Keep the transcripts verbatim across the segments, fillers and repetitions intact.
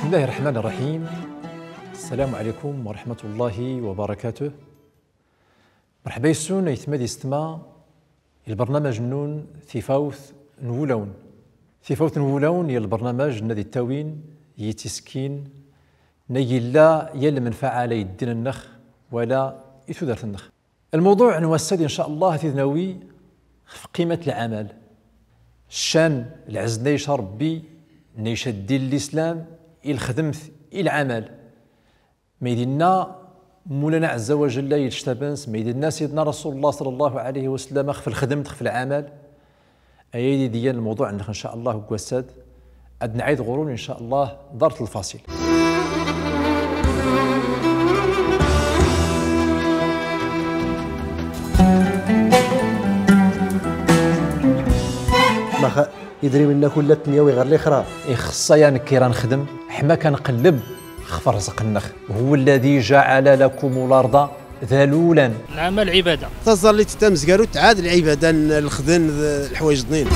بسم الله الرحمن الرحيم. السلام عليكم ورحمة الله وبركاته. Merḥba yes-wen aytma d yessetma i lbernamaj-nnun Tifawt n Wulawen. Tifawt n Wulawen i lbernamaj n ad ittawin i tiskin n ay illa yal lmenfaɛa la i ddin-nnex wala i tudert-nnex. Lmewḍuɛ n wass-ad, in ca Allah, ad t-id-nawi xef qqimat lɛamal. Ccan, lɛezz n ay ica Ṛebbi, n ay ica ddin n lislam, i lxedmt, i lɛamal. Ma i d-inna Mulana ɛezza wa jalla i lectab-ns, ma i d-inna Sidna Rasul Llah ṣalla Llahu ɛalayhi wa sallam xef lxedmt, xef lɛamal. Aya i d-iyan lmewḍuɛ-nnex, in ca Allah, deg wass-ad. Ad nɛid ɣur-wen, in ca Allah, ḍart lfaṣil. Max idrimen-a kull ad ten-yawi ɣer lixra? Ixeṣṣ-aya nekk i ra nexdem, ḥma kan nqelleb xef rrezq-nnex. هو الذي جعل لكم الأرض ذلولا. Lɛamal ɛibada. Taẓallit tamezgarut ɛad lɛibada n lexden d leḥwayeǧ ḍnin.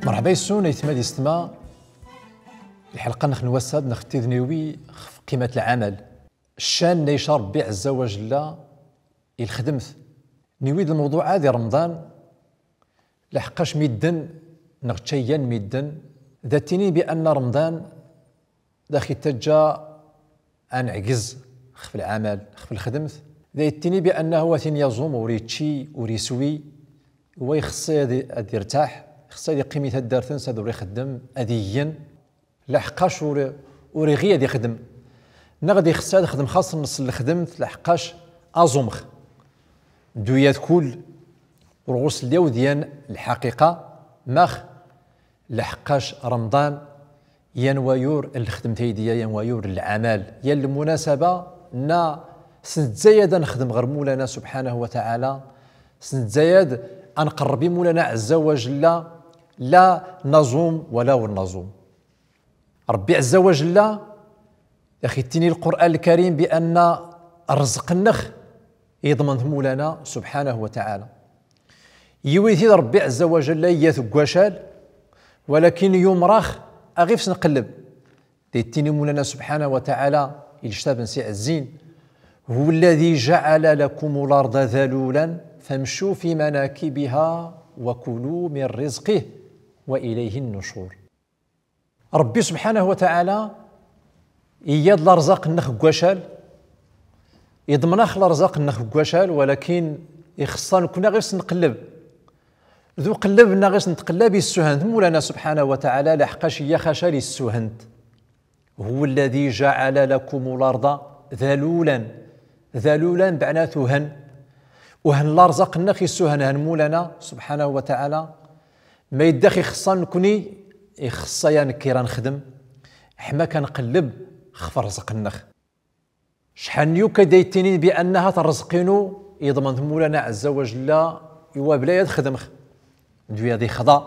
Merḥba yes-wen aytma d yessetma. Lḥelqa-nnex n wass-ad nexti ad t-id-nawi xef qqimat lɛamal. Ccan n ay ica Ṛebbi ɛezza wa jalla i lxedmt. Niwi-d lmewḍuɛ-ad i Remḍan, laḥeqqac midden, neɣ ččayyan midden, da ttinin bi anna Remḍan da ax-ittaǧǧa ad neɛgez xef lɛamal, xef lxedmt. Da ittini bi annahu atin yaẓum, ur ičči, ur iswi, wa ixeṣṣ-it ad, ad irtaḥ, ixeṣṣ-it ad iqqim i taddart-ns, ad ur ixeddem, ad igen. Laḥeqqac ur, ur iɣi ad ixdem. Neɣ ad ixeṣṣ ad xdem xas nneṣ n lxedmt, laḥeqqac aẓumx. Duyat kull ur ɣus lliw d yan lḥaqiqa, max? Laḥeqqac Remḍan yan wayur n lxedmt ay d-iya, yan wayur n lɛamal, yan lmunasaba nna s nezzayad ad nexdem ɣer Mulana subḥanahu wa taɛala, s nezzayad ad nqerreb i Mulana ɛezza wa jalla, la naẓum wala ur naẓum. Ṛebbi ɛezza wa jalla, ax-ittini Lqur'an Lkarim bi anna rrezq-nnex iḍmen-t Mulana subḥanahu wa taɛala. Yiwi-t-id Ṛebbi ɛezza wa jalla iyyat deg wacal, walakin yumer-ax aɣ ifs nqelleb. Da ittini Mulana subḥanahu wa taɛala i lectab-ns iɛezzin: هو الذي جعل لكم الأرض ذلولا فامشوا في مناكبها وكلوا من رزقه وإليه النشور. Ṛebbi subḥanahu wa taɛala iyya-d laṛẓaq-nnex deg wacal, iḍmen-ax laṛẓaq-nnex deg wacal, walakin ixeṣṣa nekkni aɣ ifs nqelleb. D uqelleb-nnex aɣ ifs nqelleb issuhant Mulana subḥanahu wa taɛala, laḥeqqac iyya xacal issuhant. هو الذي جعل لكم الأرض ذلولا. ذلولا beɛna tuhen. Uhen laṛẓaq-nnex issuhen-hen Mulana subḥanahu wa taɛala. Ma idda-x ixeṣṣa nekkni, ixeṣṣa-ya nekk i ra nexdem, ḥma kan nqelleb xef rrezq-nnex. Cḥal n yukka da ittinin bi anna hat rrezq-inu iḍmen-t Mulana ɛezza wa jalla i wa bla ad xedmx. Duyad ixḍa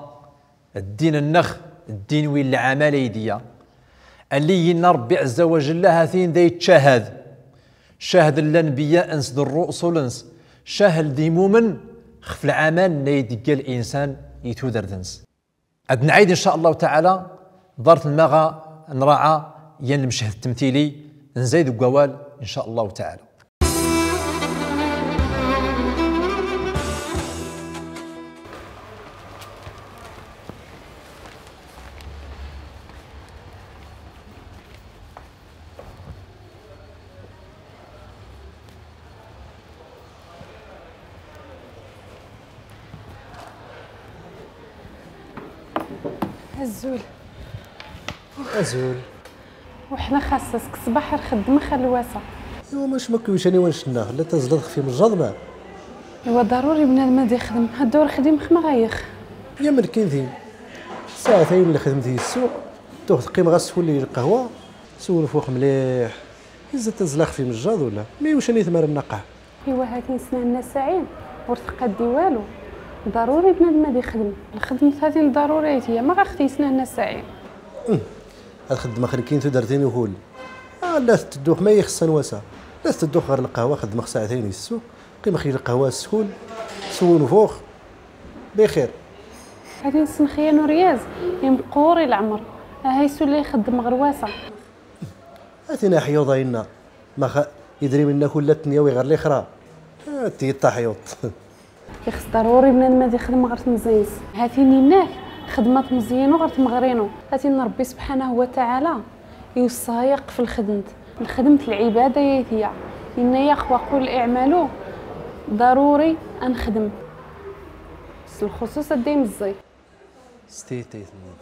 ddin-nnex, ddin wi n lɛamal ay d-iya. Alli inna Ṛebbi ɛezza wa jalla, ha-t-in da ittcahad. Cahden lanbiya-ns d rrusul-ns, cahden imumen xef lɛamal nna ay d-igga linsan i tudert-ns. Ad nɛid, in ca Allahu taɛala, ḍart lmaɣa nraɛa yan lmeched n temtili, nzay deg wawal, in ca Allahu taɛala. Azul. Azul. Weḥla xas seg ṣṣbaḥ ar xeddmeɣ xalwasa. Iwa mac ma kwican i wanect-nneɣ, la tazlaḍ xef imejjaḍ, ma? Iwa ḍaruri bnadem ad ixdem, hadda ur xdimex ma ɣayix. Yam nekkin din. Saɛatayn n lxedmt di ssuq, tuɣ teqqim ɣas tfulli lqahwa, swenfux mliḥ. Izad tazzla xef imejjaḍ ula, ma iwacan i tmara nnaqah? Iwa hatin snat n ssaɛin, ur tqaddi walu. Ḍaruri bnadem ad ixdem. Lxedmt hatin ḍaruri ay tga, ma ɣax ti snat n ssaɛin. Ad xeddmeɣ nekkin tudert-inu kul. Ah, la tettedduɣ ma ixeṣṣan wasa. La tettedduɣ ɣer lqahwa, xeddmeɣ saɛatayn di ssuq, qqimeɣ i lqahwa ssxul, swenfuɣ. بخير. هاتي نسنخيا نورياز، يمقوري العمر. ها يسولي يخدم غرواسة. هاتينا حيوضة هنا. ما خ-، يدري منا كل التنيا ويغير لي خرا. هاتي طاحيوط. يخص ضروري بنادم هاد يخدم غير تمزينس. هاتي نيناك خدمة مزيانو غير تمغرينو. هاتي ربي سبحانه وتعالى يوصايق في الخدمة. الخدمة العبادة يا ثيا. إن يا أخوة قول اعملوا ضروري أنخدم. الخصوص الدين الزي. ستي تي ثمود.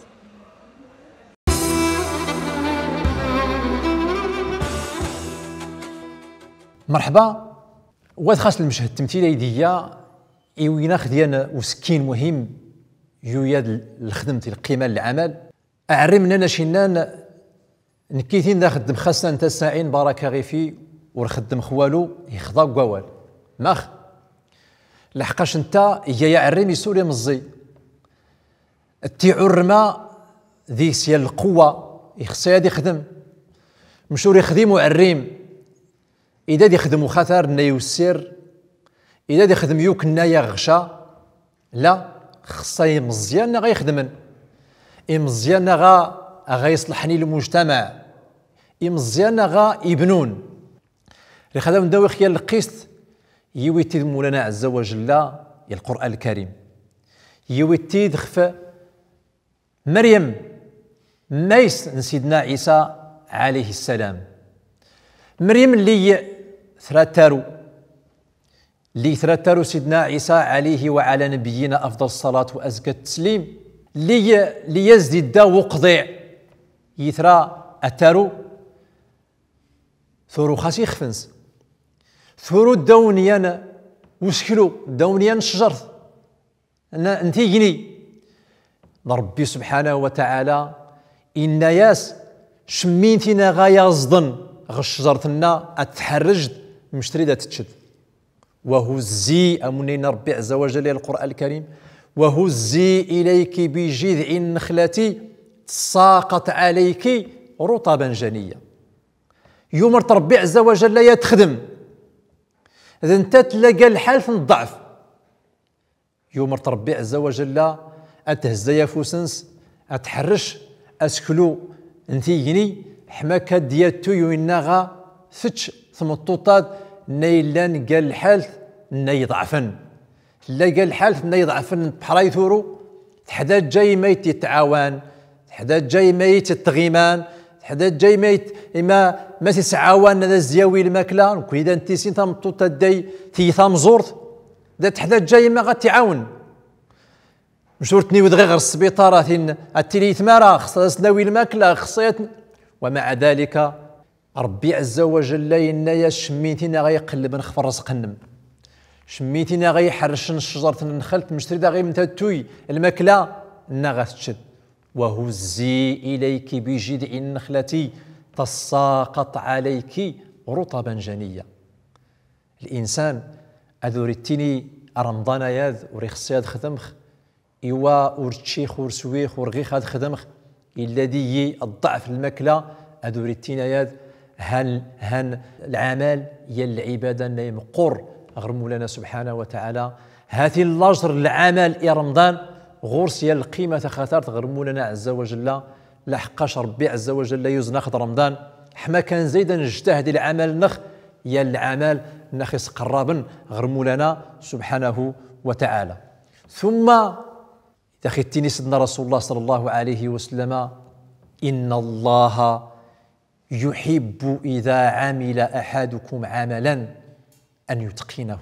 مرحبا. واد خاص المشهد التمثيلي ديا يوينا خديان وسكين مهم يوياد الخدمة القيمة للعمل. أعرمنا نشينان نكيتين دا خدم خاصة نتا ساعين باركة غيفي ورخدم خوالو يخضا قوال. ماخ؟ لحقاش نتا يا يا عريم يسولي مزي. التيعرما ذي سيال القوة يخصي هادي يخدم. مشور يخدم وعريم. إذا دي يخدم وخاثر نيوسير. إذا دي يخدم يوك نايا غشا. لا، خصها يمزيان غا يخدمن. يمزيان غا، غا يصلحني المجتمع. يمزيان غا يبنون. لخدم داوي خيال القسط، يويتيد مولانا عز وجل يا القرآن الكريم. يويتيد خف مريم، ميس سيدنا عيسى عليه السلام. مريم اللي ثراتارو، اللي ثراتارو سيدنا عيسى عليه وعلى نبينا أفضل الصلاة وأزكى التسليم، اللي، اللي يزدي دا وقضيع يثرا أتارو، ثورو خاص يخفنس. ثورو داونيان وسكلو، داونيان الشجرة. ن-، نتيجني. ربي سبحانه وتعالى إن ياس شمينتنا غا يزضن غ الشجرة النا أتحرجد مشتري دا تتشد. وهزي، أمنين ربي عز وجل يا القرآن الكريم، وهزي إليك بجذع النخلة تساقط عليك رطبا جنيا. يوم ربي عز وجل يا تخدم. إذا انت تلاقى الحال في الضعف. يوم ربي عز وجل أتهزا يافوسنس، أتحرش، أسكلو، نتيجني، حما كاد ياتو يويناغا، فتش، ثمطوطات، نيلان قال الحال، نيضعفن. لا قال الحال، نيضعفن بحراي ثورو، تحدا جاي ما يتعاون، تحدا جاي ما يتغيمان، تحدا جاي ما يت-، إما ما تسعاون ذا زياوي الماكلة، كويدا نتيسين ثمطوطات داي تي ثمزورت، دا تحدا جاي ما غتعاون. مشورتني ود غير السبيطار، أتين، أتيلي ثمارة، خصها سناوي الماكلة، خصيت، ومع ذلك، ربي عز وجل إن يا شميتينا غيقلب نخف الرزق النم. شميتينا غيحرشن الشجرة النخل، مشتري دا غير من تاتوي، الماكلة، نا غتشد. وهزي إليك بجذع النخلة تساقط عليك رطبا جنيا. الإنسان أذوريتيني رمضان ياذ وريخصي هاد خدمخ، إوا ورتشيخ ورسويخ ورغيخ هاد خدمخ، إلا ديي الضعف الماكلة، أذوريتينا ياذ هان، هان العمل يا العبادة نايم قر غير مولانا سبحانه وتعالى. هاتي اللاجر العمل يا رمضان، غورس يا القيمة خاطرت غير مولانا عز وجل، لحقاش ربي عز وجل يوزن أخذ رمضان، حما كان زيدا نجتهد العمل نخ، يا العمل نخ يسقربن غير مولانا سبحانه وتعالى. ثم، إذا خدتيني سيدنا رسول الله صلى الله عليه وسلم، إن الله يحب إذا عمل أحدكم عملا أن يتقنه.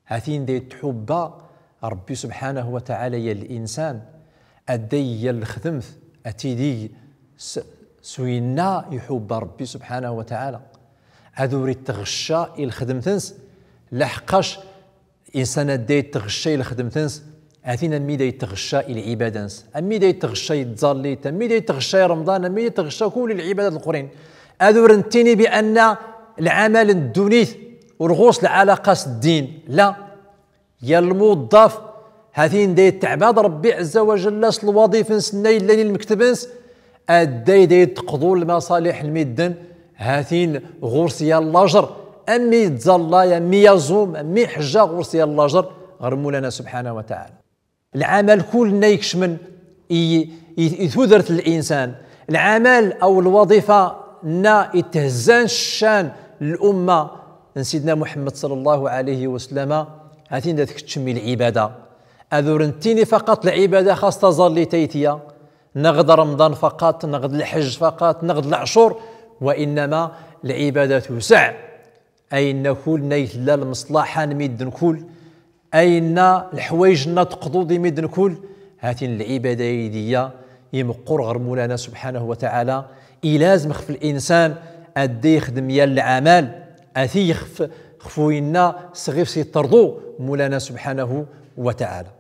هاتين دي تحب ربي سبحانه وتعالى يا الإنسان، أدي يا الخدمت، أتيدي س-، سوينا يحب ربي سبحانه وتعالى. أذوري تغشى الخدمتنس، لحقاش إنسان أدي تغشى الخدمتنس، أتين أمي دي تغشى العبادنس، أمي دي تغشى الزاليت، أمي دي تغشى رمضان، أمي دي تغشى كل العبادات الأخرين. أذور نتيني بأن العمل الدونيث ورغوص العلاقة الدين، لا. يا الموظف، هاتين داي تعباد ربي عز وجل، س الوظيفة نس ناي لاني المكتب نس، أداي داي تقضوا المصالح المدن، هاتين غورس يا اللاجر، أمي تزاللاي، أمي يزوم، أمي حجة غورس يا اللاجر، غير مولانا سبحانه وتعالى. Lɛamal kull nna ikecmen i, i, i tudert n linsan. Lɛamal aw lwaḍifa nna ithezzan ccan n lumma n Sidna Muḥemmed ṣalla Llahu ɛalayhi wa sallama, ha-t-in da tkeččem i lɛibada. Ad ur nettini faqaṭ lɛibada xas taẓallit ay tya, neɣ d Remḍan faqaṭ, neɣ d lḥejj faqaṭ, neɣ d leɛcur, wa innama lɛibada tewseɛ. Ayenna kull nna i tella lmeṣlaḥa n midden kull, ayenna leḥwayeǧ nna teqḍuḍ i midden kull, ha-t-in lɛibada ay d-iyya imeqqur ɣer Mulana subḥanahu wa taɛala, ilazem xef linsan ad da ixdem yal lɛamal, ad t-ixf xef winna s ɣif-s itterḍu Mulana subḥanahu wa taɛala.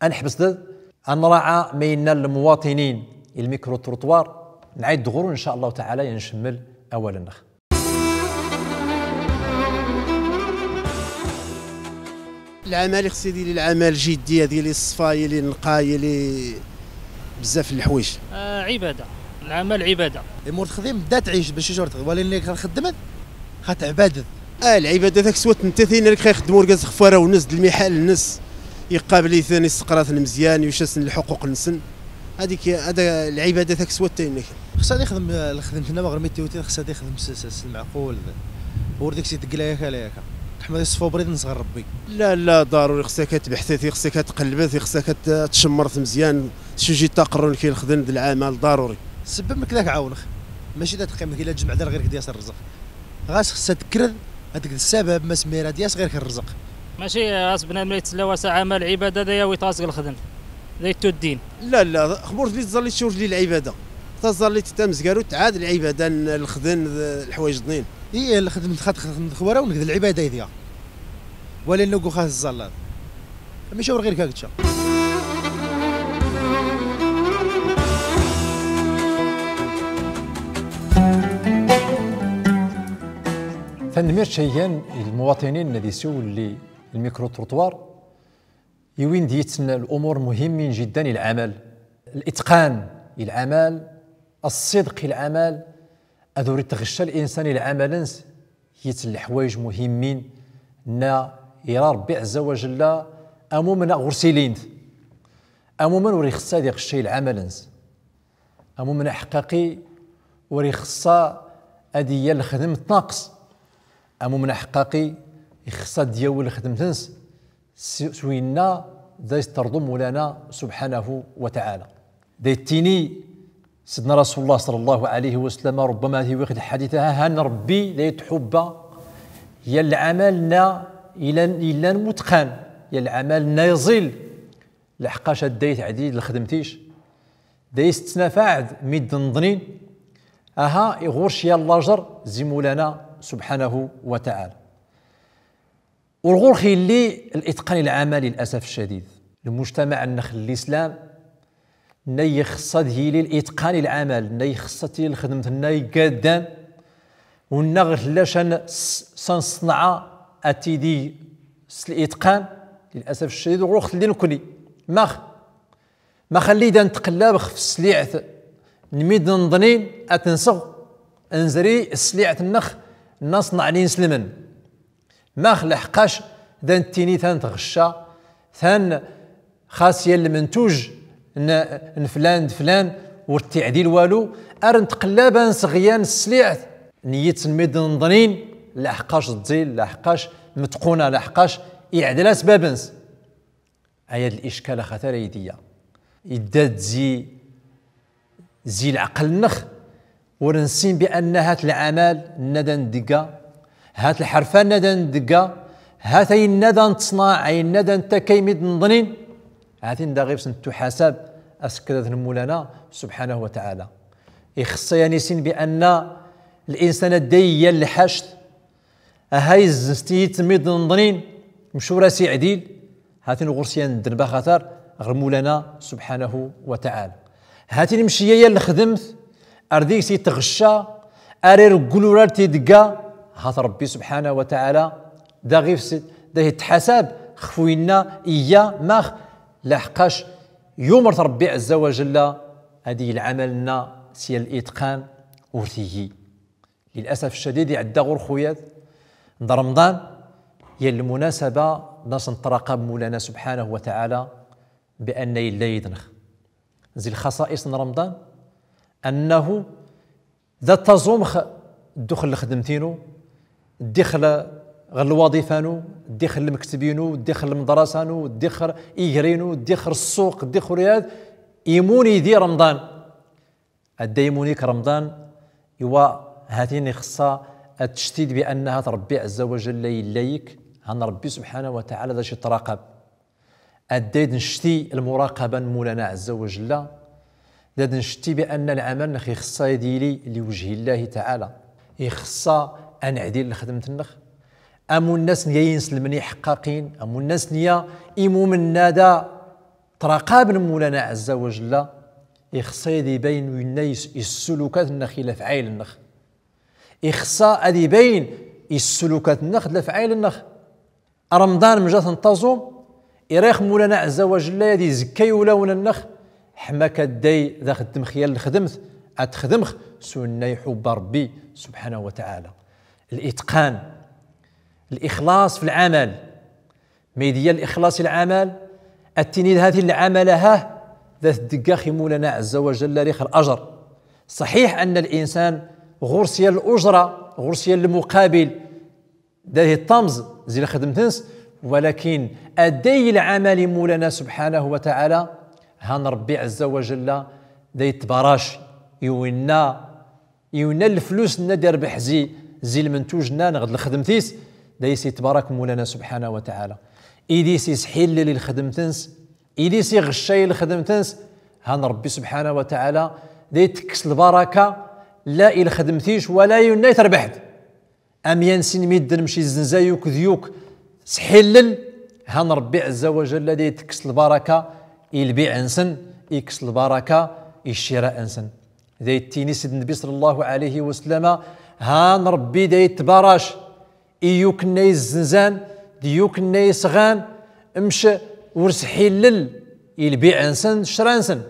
Ad neḥbes da, ad nraɛa ma yenna lmuwaṭinin i lmikru-trottoir, nɛid ɣur-wen, in ca Llah taɛala, ad ncemmel awal-nneɣ. Lɛamal ixṣṣ ad yili lɛamal jiddi, ad yili ṣṣfa, yili nnqa, yili bzzaf n leḥwayeǧ. Ah, ɛibada. Lɛamal ɛibada. I ma ur texdim, da tɛic, bac acu ur texdim, walakin ad txeddmed, xad tɛbaded. Ah, lɛibada takswat netta tin ara k-ixeddem urgaz xef warraw-nnes d lmiḥal-nnes, iqabel-iten, isteqra-ten mezyan, yuca-sen lḥuquq-nsen. Hadik, hada lɛibada takswat tayen-nnek. Xas ad ixdem, eh, lexdemt-nna ma ɣer mi tiwtin, xas ad ixdem s, s, s lmeɛqul, d, ur dik si deg la yaka, la yaka. Teḥmed iṣfa ubrid-nnes ɣer Rebbi. La, la, daruri xas ad tbeḥtet, xas ad tqellbet, xas ad tcemmret mezyan, tcuji ṭaqerru-nnek i lexdem d lɛamal, daruri. Sebba mek da k-ɛawnex. Mačči da teqqimeḍ kila tjemɛeḍ ar ɣir-k d-yas rrezq. Ɣas xas ad tekkreḍ, ad tgeḍ ssabab, ma s mira ad d-yas ɣir-k rrezq. Mačči ɣas bnadem la yettlawas aɛamal, lɛibada da yawi-t ɣas deg lexdemt, da yettu ddin. La, la, xmur tli tẓallit ur tli lɛibada. Taẓallit tamezgarut ɛad lɛibada n lexdem d leḥwayeǧ ḍnin. I lexdemt xad xedmet xwaraw-nnek d lɛibada i dya. Wala nugu xad tẓallaḍ. Mačči ur ɣir-k akečča. Tanemmirt ay gan i lmuwaṭinin n ad isiwel i lmikru-trottoir, i win d yitsen lumur muhimmin jiddan i lɛamal. Litqan i lɛamal, ṣṣidq i lɛamal, ad ur itɣecca linsan i lɛamal-nnes, yitsen leḥwayeǧ muhimmin nna ira Rebbi ɛezza wa jella, amumen ɣur-s ilint. Amumen ur ixeṣṣa ad iɣecca i lɛamal-nnes. Amumen aḥeqqaqi ur ixeṣṣa ad iyya lexdemt tnaqes. Amumen aḥeqqaqi ixeṣṣa ad d-yawi lexdemt-nnes s, s winna da yetterḍu Mulana subḥanahu wa taɛala. Da yettini Sidna Rasulullah ṣalla Llahu ɛalayhi wa sallam, rubbama ad iwix lḥadit-a, ha han Rebbi da yettḥubba yal lɛamal-nna yellan, yellan mutqan, yal lɛamal-nna iẓil, leḥqac ad da yetɛdil lexdemt-ic, da yestnafaɛ-d midden ḍnin, aha, iɣurc yal lajer zi Mulana subḥanahu wa taɛala. Ur ɣur-x illi litqan i lɛamal, lilasaf ccadid. Lmujtamaɛ-nnex n lislam, nna ixeṣṣa ad yili litqan i lɛamal, nna ixeṣṣa ad tili lxedmt-nna igaddan, u nna ɣer tella can s, can ṣṣenɛa ad tili s litqan, lilasaf ccadid, ur ɣur-x telli nekni. Max? Ma xalli da ntqellab xef sliɛt n midden ḍnin ad t-nseɣ, nzri sliɛt-nnex nna ṣenɛen inselmen. Max? Leḥqac da nttini tan tɣecca, tan xas yal lmentuj n, n flan d flan ur t-iɛdil walu, ar ntqellab ad nseɣ yan sliɛt n yitsen midden ḍnin, leḥqac ẓẓil, leḥqac metquna, leḥqac iɛdel-as bab-ns. Aya d liccal axatar ay d-iyya. Idda-d zi, zi leɛqel-nnex, ur nessin bi anna hat lɛamal nna da ndegga, hat lḥerfa nna da ndegga, hat ayenna da nettṣnaɛ, ayenna da nettakka i midden ḍnin, hatin da ɣif-s nettuḥasab asekk da t-nemmulana subḥanahu wa taɛala. Ixeṣṣa yan issin bi anna linsan adday iyya lḥact, aha izzen s tiyit midden ḍnin, mec ur as-iɛdil, hatin ɣur-s yan ddnb axatar ɣer Mulana subḥanahu wa taɛala. Hatin mec iyya yan lexdemt, ar deg-s itɣecca, ar ireggel ur ar t-idegga, hat Rebbi subḥanahu wa taɛala, da ɣif-s, da itḥasab xef winna iyya, max? Leḥqac yumer-t Rebbi ɛezza wa jella ad ig lɛamal-nna s yal litqan ur t-igi. Lilasaf ccadid, iɛedda ɣur-x uyat d Remḍan, yal lmunasaba da s-neṭṭraqab Mulana subḥanahu wa taɛala, bi anna yella yid-nex. Zi lxaṣaṣ n Remḍan, annahu da ttaẓumx ddixel lxedmt-inu, ddixel ɣer lwaḍifa-nu, ddixel lmekteb-inu, ddixel lmedrasa-nu, ddixel iger-inu, ddixel ssuq, ddixel ur yad, imun yid-i Remḍan. Adday imun-ik Remḍan, iwa hatin ixeṣṣa ad tectid bi anna hat Ṛebbi ɛezza wa jalla yella yik, han Ṛebbi subḥanahu wa taɛala da c-iṭṭraqab. Adday d ncti lmuraqaba n Mulana ɛezza wa jalla, da d ncti bi anna lɛamal-nnex ixeṣṣa ad yili liwejhi Llahi taɛala, ixeṣṣa ad neɛdil lxedmt-nnex, am unnas n ya inselmen iḥeqqaqin, am unnas n ya imumen-nna da ṭṭraqaben Mulana ɛezza wa jalla, ixeṣṣa ad ibayn winna is-, issulukat-nnex i lafɛayel-nnex. Ixeṣṣa ad ibayn issulukat-nnex d lafɛayel-nnex. Remḍan mja-t n ttaẓum, ira-x Mulana ɛezza wa jalla ad izekka i wulawen-nnex, ḥma k adday da xeddmx yal lxedmt, ad t-xedmx s unna iḥubba Ṛebbi subḥanahu wa taɛala. Litqan, lixlaṣ fi lɛamal. Ma d-yya lixlaṣ i lɛamal, ad tinid hatin lɛamal-a hah, da t-deggax i Mulana ɛezza wa jalla rix lajer. Ṣaḥiḥ anna linsan ɣur-s yal lujra, ɣur-s yal lmuqabil, da iṭṭamẓ zi lxedmt-ns, walakin adday i lɛamal i Mulana subḥanahu wa taɛala, han Ṛebbi ɛezza wa jalla da itbarac i winna, i winna leflus-nna da irbeḥ zi, zi lmentuj-nna neɣ d lxedmt-is, da is-itbarak Mulana subḥanahu wa taɛala. Idis isḥillel i lxedmt-ns, idis iɣecca i lxedmt-ns, han Ṛebbi subḥanahu wa taɛala da itekkes lbaraka, la i lxedmt-is wala i winna itrbeḥ-d. Am yan sin midden mc izzenza yuk d yuk s ḥillel, han Ṛebbi ɛezza wa jalla da itekkes lbaraka i lbiɛ-nsen, ikkes lbaraka i ccira-nsen. Da ittini Sidna Nnbi ṣalla Llahu ɛalayhi wa sallama, han Ṛebbi da itbarac i yuk-nna izzenzan d yuk-nna isɣan, mc ur sḥillel i lbiɛ-nsen d ccra-nsen.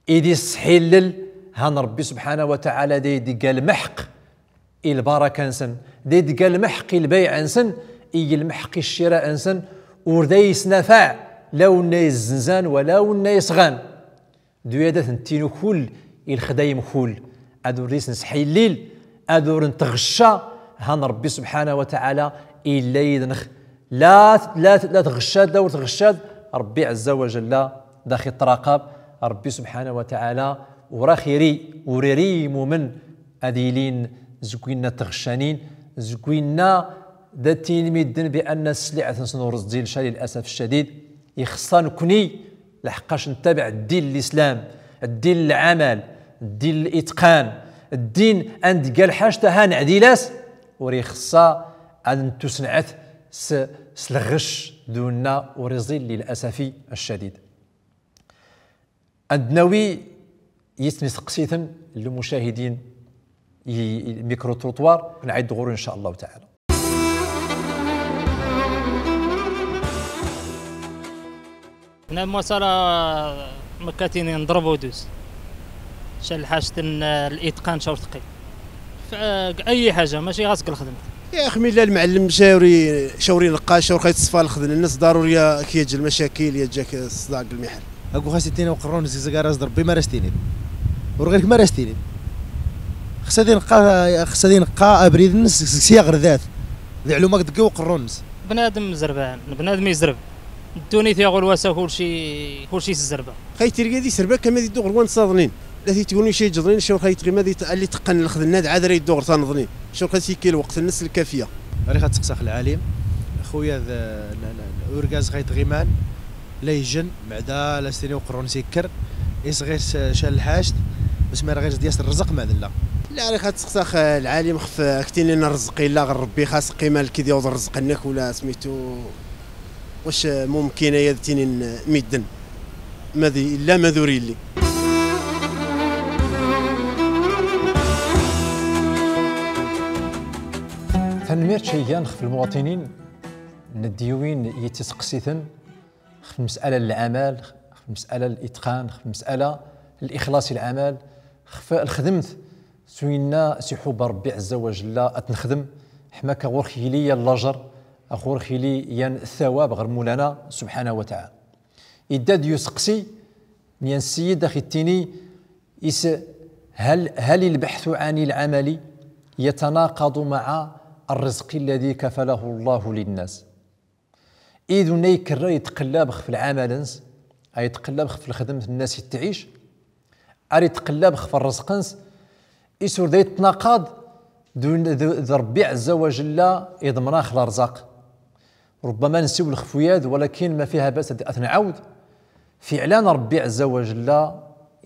Idis sḥillel, han Ṛebbi subḥanahu wa taɛala da idegga lmeḥq i lbaraka-nsen, da idegga lmeḥq i lbayɛ-nsen, i lmeḥq i ccira-nsen, ur da isnafaɛ la unna izzenzan wala unna isɣan. D uya da t-nettini kull i lexdayem kull. Ad ur is-nsḥillil, ad ur ntɣecca, han Ṛebbi subḥanahu wa taɛala illa yid-nex. La, la, la tɣeccad, la ur tɣeccad, Ṛebbi ɛezza wa jalla da x-iṭṭraqab, Ṛebbi subḥanahu wa taɛala ur ax-iri, ur iri i imumen ad ilin zeg winna tɣeccanin, zeg winna da ttinin midden bi anna ssliɛt-nsen ur ẓẓin ca, lilasaf ccadid. Ixeṣṣa nekni, lḥeqqac ntabaɛ ddin n lislam, ddin n lɛamal, ddin n litqan, ddin ad ndegga lḥact aha neɛdil-as, ur ixeṣṣa ad ntusneɛt s, s lɣecc d unna ur iẓil, lilasafi ccadid. Ad nawi yiwet n tseqsit n lmucahidin i, i micro-trottoir, nɛid ɣur-wen in ca Llahu taɛala. Bnadem wa s ara ma kkatini nḍreb udus. Ca lḥact n litqan ca ur teqqim. F-, deg ay ḥaǧa, mačči ɣas deg lxedmt. Ya axi, mi yella lmɛellem ca ur i-, ca ur ineqqa, ca ur xa ittṣeffa lxedn-nnes, ḍaruri a k-yaǧǧ lmacakil, yaǧǧ-ak ṣṣdaɛ deg lmiḥel. Agu xas ittini uqerru-nnes, zegzeg ara s-d Ṛebbi ma ara s-tinid. Ur ɣir-k ma ara s-tinid. Xas ad ineqqa, xas ad ineqqa abrid-nnes seg sya ɣer dat. D iɛlum ad k-d-teggi uqerru-nnes. Bnadem zerban, bnadem izreb. Ddunit iɣul wasa kulci, kulci s zzerba. Xayt irga di serba kama di dduɣ ɣer wansa ḍnin. La titguni cay ǧeḍnin, cay xayt ɣima di t-, alli teqqen lxedna d ɛad ara yeddu ɣer tanḍnin. Cay xayt ikki lweqt-nnes lkafiya. Ɣer-i xad seqsax lɛalim, xuya d, n, n, n, urgaz xayt ɣiman, la ijen, meɛda la s-tini uqerru-nnes ikker, isɣir s-, ca lḥact, bas mi ara ɣir s-d-yas rrezq ma d lla. La, ɣer-i xad seqsax, eh, lɛalim xef, eh, ak-tinin rrezq illa ɣer Rebbi, xas qima lkid yawḍ rrezq-nnek ula smitu. Wac mumkin aya ad tinin midden, ma d illa ma d ur illi? Tanemmirt caygan xef lmuwaṭinin n-, d-yiwin yettiseqsiten xef lmes'ala n lɛamal, xef lmes'ala n litqan, xef lmes'ala n lixlaṣ i lɛamal, xef lxedmt s winna s iḥubba Ṛebbi ɛezza wa jella ad t-nexdem, ḥma ka ɣur-x yili yan lajer, ɣur-x yili yan ttawab ɣer Mulana subḥanahu wa taɛala. Idda-d useqsi n yan ssiyid ax-ittini is: هل، هل البحث عن العمل يتناقض مع الرزق الذي كفله الله للناس؟ Id unna ikerra itqellab xef lɛamal-ns, a itqellab xef lxedmt n nnas ittɛic, ar itqellab xef rrezq-ns, is ur da itnaqaḍ d, d, d Ṛebbi ɛezza wa jella iḍmen-ax lerzaq. Rubbama nsiwel xef wiyad, walakin ma fiha ba's ad, ad t-nɛawed. Fiɛlan Ṛebbi ɛezza wa jella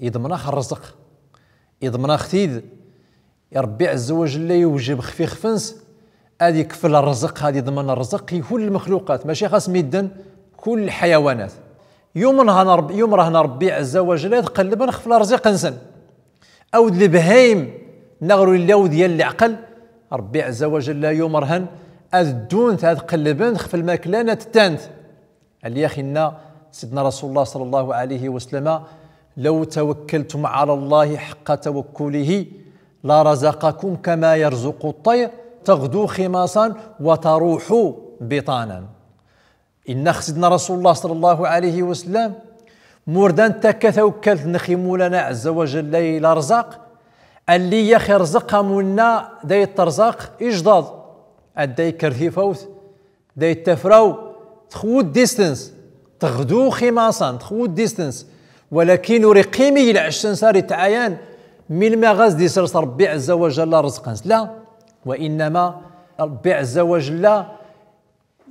iḍmen-ax rrezq, iḍmen-ax-t-id. Ṛebbi ɛezza wa jella iwjeb xef ixef-ns ad ikfel rrezq, ad iḍmen rrezq i kull lmexluqat, mačči xas midden, kull lḥayawanat. Yumrhen Ṛeb-, yumrhen Ṛebbi ɛezza wa jella ad qellben xef lerẓiq-nsen. Awd lebhayem, neɣ ur illi awd yal leɛqel, Ṛebbi ɛezza wa jella yumrhen ad ddunt ad qellbent xef lmakla n ttant. Alli ax-inna Sidna Rasulullah صلى الله عليه وسلم: لو توكلتم على الله حق توكله لرزقكم كما يرزق الطير تغدو خماصا وتروح بطانا. Inna-ax Sidna Rasulullah صلى الله عليه وسلم: Mur da ntakka tawekkalt-nnex i Mulana ɛezza wa jella i lerzaq, alli ax-irẓeq am winna da ittrẓaq ijḍaḍ, ad da ikker tifawt, da ittafraw, txwud distance, teɣdu ximaṣan, txwud distance, walakin ur iqqim i lɛecc-ns ar itɛayan, milma ɣas d-isers Ṛebbi ɛezza wa jella rrezq-ns. La, wa innama Ṛebbi ɛezza wa jella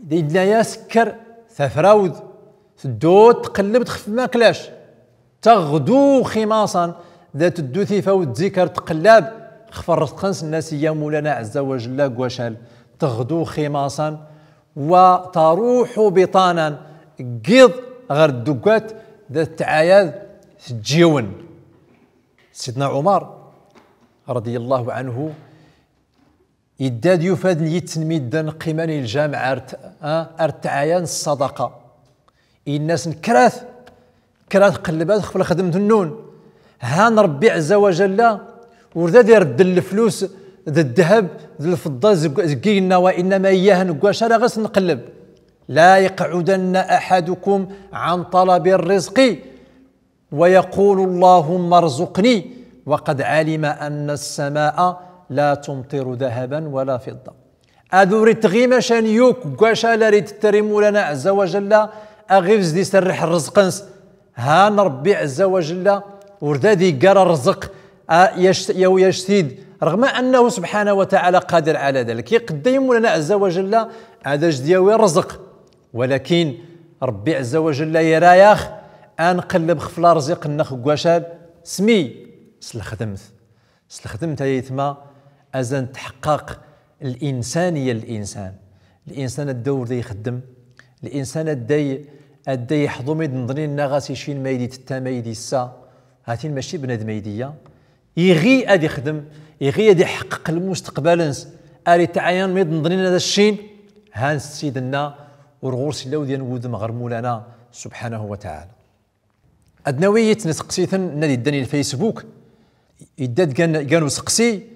yenna-yas: kker, tafrawd, teddu tqelleb-d xef lmakla-c. Teɣdu ximaṣan, da teddu tifawt zik ar tqellab xef rrezq-ns, nna-s iyya Mulana ɛezza wa jella g wacal, teɣdu ximaṣan, wa taruḥu biṭanan, g iḍ ɣer dduggat, da tettɛayad tǧiwen. Sidna Ɛumar, رضي الله عنه, idda-d yufa-d n yitt n midden qqimen i lǧameɛ ar t-, a, ar ttɛayan ṣṣadaqa. Inna-sen: kkrat, kkrat qellbat xef lxedmt-nnun. Han Ṛebbi ɛezza wa jella ur da d-ireddel leflus d ddheb d lfeḍḍa zeg, zeg igenna, wa innama iyyahen g wac ara ɣas nqelleb. لا يقعدن أحدكم عن طلب الرزق ويقول اللهم ارزقني وقد علم أن السماء لا تمطر ذهبا ولا فضة. Ad ur itɣi maca n yukk g wacal ar itetter i Mulana ɛezza wa jella, aɣ ibzed iserreḥ rrezq-ns. Han Ṛebbi ɛezza wa jella ur da d-iggar rrezq, a, yac-, yawi-yac-t-id, رغم أنه سبحانه وتعالى قادر على ذلك. Iqedder i Mulana ɛezza wa jella ad ac-d-yawi rrezq. Walakin Ṛebbi ɛezza wa jella ira-yax a nqelleb xef larẓiq-nnex g wacal, s mi? S lxedmt. S lxedmt ay aytma, azan tḥeqqeq linsaniya n linsan. Linsan adday ur da ixeddem, linsan adday, adday iḥḍu mi d-nḍnin neɣ ɣas icin ma ay d-itetta ma ay d-issa, hatin mačči bnadem ay d-iyya. Iɣi ad ixdem, iɣi ad iḥeqqeq lmusteqbal-ns, ar itɛayan mi d-nḍnin ad as-ccin, han Ssid-nna ur ɣur-s illa awd yan wudem ɣer Mulana subḥanahu wa taɛala. Ad nawi yitt n tseqsitin nna d-iddan i lfaysbuk, idda-d gan, gan useqsi: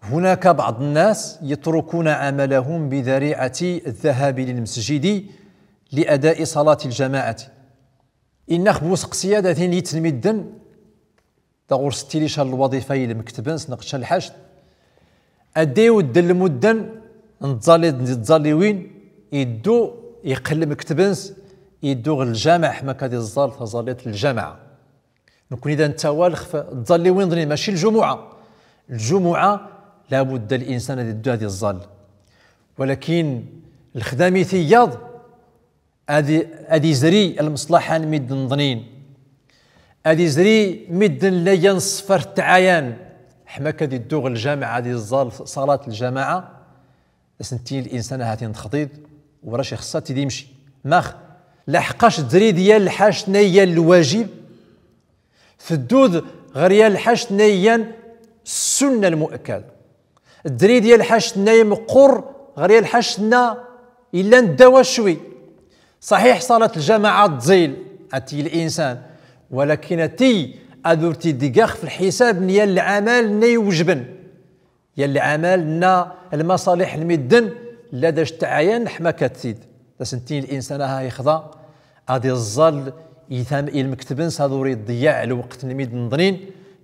هناك بعض الناس يتركون عملهم بذريعة الذهاب للمسجد لأداء صلاة الجماعة. Inna-x bu useqsi-a da tin yitt n midden, da ɣur-s ttili ca n lwaḍifa i lmekteb-ns neɣ ca n lḥact. Adday iweddel lmudden n tẓallit, n tẓalliwin, iddu, iqqel lmekteb-ns, iddu ɣer lǧameɛ, ḥma akka ad iẓẓal taẓallit n lǧameɛ. Nekni da nettawal xef tẓalliwin nḍnin, mačči ljumuɛa. Ljumuɛa, labudda linsan ad iddu ad iẓẓal. Walakin lexdam-it iyaḍ, ad i-, ad izri lmeṣlaḥa n midden nḍnin. Ad izri midden llan ṣṣfar ttɛayan. Ḥma akka ad iddu ɣer lǧameɛ ad iẓẓal ṣalat lǧamaɛa. Da as-nttini linsan ahatin texḍid, ur ac-ixeṣṣa ad t-id-imci. Max? Laḥeqqac tzrid yal lḥact-nna iyan lwajib, teddud ɣer yal lḥact-nna iyan ssunna lmu'akkada. Tzrid yal lḥact-nna imeqqur ɣer yal lḥact-nna illan ddaw-as cwi. Ṣaḥiḥ, ṣalat lǧamaɛa tẓil, ad teg linsan, walakin ad teg, ad ur t-id-iga xef lḥisab n yal lɛamal-nna iwejben. Yal lɛamal-nna, lmaṣaliḥ n midden, lla d ac-ttɛayan ḥma akka ad t-id. Da as-nttini linsan aha ixḍa, ad iẓẓal Itam ilmekteb-ns ad ur iḍeyyeɛ lweqt n midden ḍnin,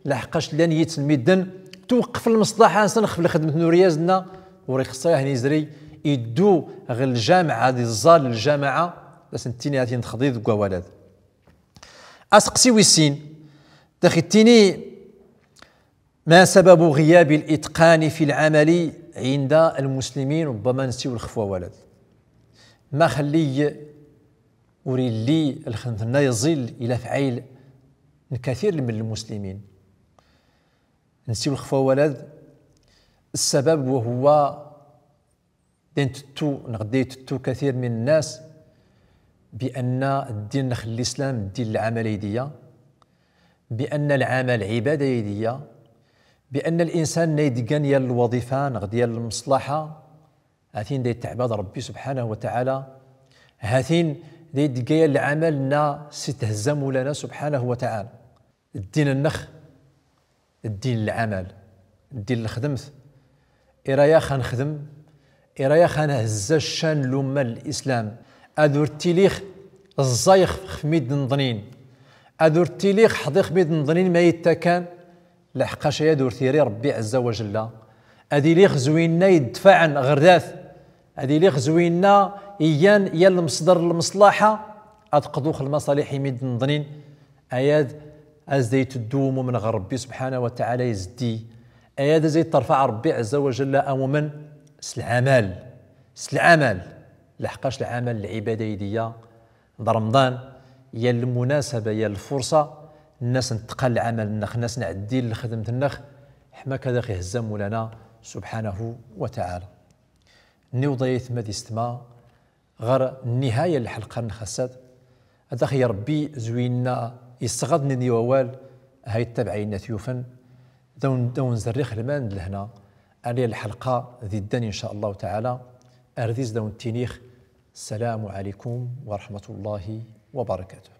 laḥeqqac llan yitt n midden tweqqef lmeṣlaḥa-nsen xef lxedmet n uryaz-nna, ur ixeṣṣer ad hen-izri, iddu ɣer lǧameɛ ad iẓẓal lǧameɛ, d as-nettini ad t-nexḍi deg wawal-ad. Aseqsi wis sin, dax ittini, ما سبب غياب الإتقان في العمل عند المسلمين؟ ربما نسيو الخفوة ولد. ما خلي وريلي الخنثنا يزيل إلى فعيل كثير من المسلمين. نسيو الخفوة ولد. السبب وهو دين تتو، نغدي تتو كثير من الناس بأن الدين نخ الإسلام الدين العمل يديا، بأن العمل عبادة يديا، بأن الإنسان نيدقان يا الوظيفة نغدي يا المصلحة، هاتين دي تعباد ربي سبحانه وتعالى، هاتين دي دقايا العمل نا ستهزم لنا سبحانه وتعالى. الدين النخ، الدين العمل، الدين الخدمت. إرايا خان خدم، إرايا خان هزا الشان لوما الإسلام. أذور تيليخ الزايخ في ميد نظنين. أذور تيليخ حضيخ ميد نظنين ما يتكان. لحقاش يا دور ثيري ربي عز وجل. أذي ليخ زوينا يدفع عن غرداث. أذي ليخ زوينا إيان يا المصدر المصلحة. أتقضوخ المصالح ميد نظنين. Ayad, az day teddu umumen ɣer Rebbi subḥanahu wa taɛala izeddi. Ayad, az day terfaɛ Rebbi ɛezza wa jalla amumen s lɛamal. S lɛamal. Laḥqac lɛamal lɛibada i d-iya. D Remḍan, yal lmunasaba, yal lfurṣa, nnas nteqal lɛamal-nneɣ, nnas nɛeddi lxedmt nneɣ, ḥma akka ad aɣ-ihezza Mulana subḥanahu wa taɛala. Niweḍ ay aytma d istma ɣer nnihaya n lḥelqa n lxassat. Ad aɣ-ya Rebbi zwina yesɣadnen i wawal, ha yettabaɛ ayen at yufen, d awen, d awen zerrix lman d lehna, ali lḥelqa di ddan, in ca Allahu taɛala, ar dis d awen ttinix, ssalamu ɛalaykum wa raḥmatullahi wa barakatuh.